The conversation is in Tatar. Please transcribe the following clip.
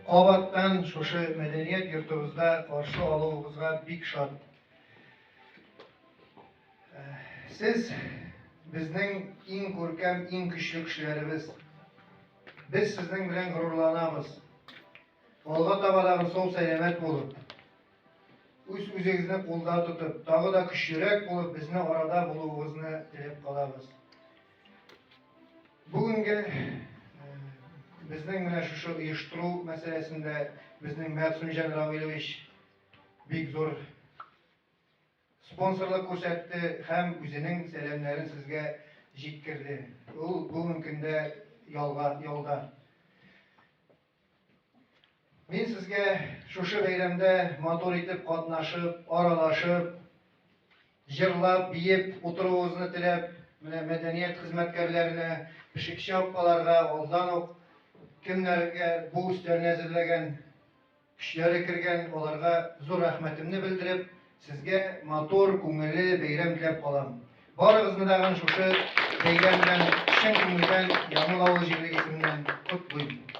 кабаттан шушы мәдәният йортыбызда каршы алуыбызга бик шат. Сез безнең иң күркәм, иң көчле кешеләребез. Без сезнең белән горурланабыз. Алга таба тагын сау сәламәт булып, үз-үзегезне кулда тотып, тагы да көчлерәк булып безне арада булуыгызны теләп калабыз. Бүгенге безнең менә шушы оештыру мәсьәләсендә безнең Мәгъсүмҗан Равилович бик зур спонсорлык күрсәтте һәм үзенең сәламнәрен сезгә җиткерде. Ул бүгенге көндә ялга, ялда. Мин сезгә шушы бәйрәмдә матур итеп катнашып, аралашып, җырлап, биеп утыруыгызны теләп, менә мәдәният хезмәткәрләренә, пешекче апаларга алдан ук кемнәргә бу өстәлне әзерләгән, көчләре кергән, аларга зур рәхмәтемне белдереп, сезгә матур, күңелле бәйрәм теләп калам. Барыгызны тагын шушы бәйрәм белән чын күңелдән Ямал авылы җирлеге исеменнән котлыйм.